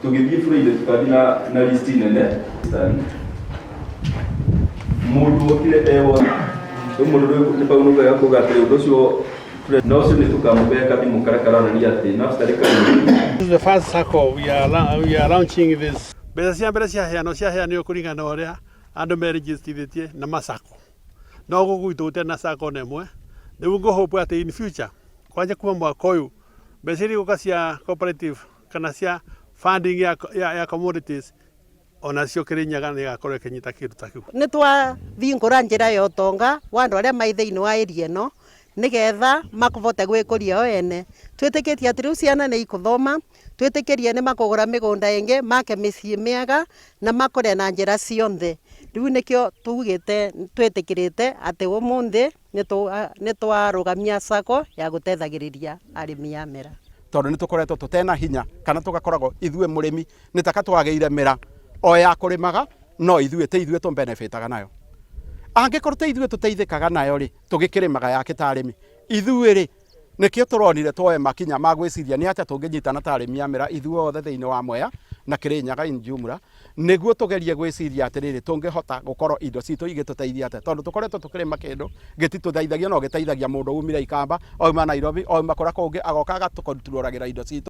Tũgĩthiĩ Friday tũkathiĩ na list nene. Mũndũ okire ewa rĩu mũndũ rĩu nĩ pau nĩ kuga atĩ ũndũ ũcio na ũcio nĩ tũkamũhe kathimũ karĩa karonania atĩ Naftali Karuri. This is the first circle we are launching this. Mbeca cia mbere ciaheanwo ciaheanirwo kũringana na ũrĩa andũ merejistithĩtie na ma SACCO. No gũkũ gwitũ gũtirĩ na SACCO ona ĩmwe. Rĩu ngũ-hope atĩ in future kwanja kuma mwaka ũyũ mbeca iria igũka cia cooperative kana cia funding ya commodities onacio Kirinyaga nĩ ĩgakorwo ĩkĩnyita kĩndũ ta kĩu. Nĩ twahingũra njĩra ya ũtonga wa andũ arĩa mai thĩinĩ wa area ĩno nĩgetha makovote gwĩkũria o ene. Twĩtĩkĩtie atĩ rĩu ciana nĩ ikũthoma, twĩtĩkĩrie nĩ makũgũra mĩgũnda ĩngĩ, make mĩciĩ mĩega na makũre na njĩra cionthe. Rĩu nĩkĩo tugĩte twĩtĩkĩrĩte atĩ ũmũthĩ nĩ twarũgamia SACCO ya gũteithagĩrĩria arĩmi a mĩraa. Tondũ nĩ tũkoretwo tũtena hinya kana tũgakoragwo ithuĩ mũrĩmi nĩ taka twagĩire mĩra o ya kũrĩmaga, no ithuĩ tĩ ithuĩ tũbenefitaga nayo. Angĩkorwo tĩ ithuĩ tũteithĩkaga nayo rĩ, tũgĩkĩrĩmaga yake ta arĩmi ithuĩ rĩ? Nĩkĩo tũronire tuoe makinya ma gwĩciria nĩ atĩa tũngĩnyitana ta arĩmi a mĩraa ithuothe thĩinĩ wa Mwea na Kĩrĩnyaga in jumla, nĩguo tũgerie gwĩciria atĩrĩrĩ, tũngĩhota gũkorwo indo citũ igĩtũteithia atĩa, tondũ tũkoretwo tũkĩrĩma kĩndũ gĩtitũteithagia no gĩteithagia mũndũ umire Ikamba, auma Nairobi, auma kũrĩa kũngĩ, agoka agatũkontrolagĩra indo citũ.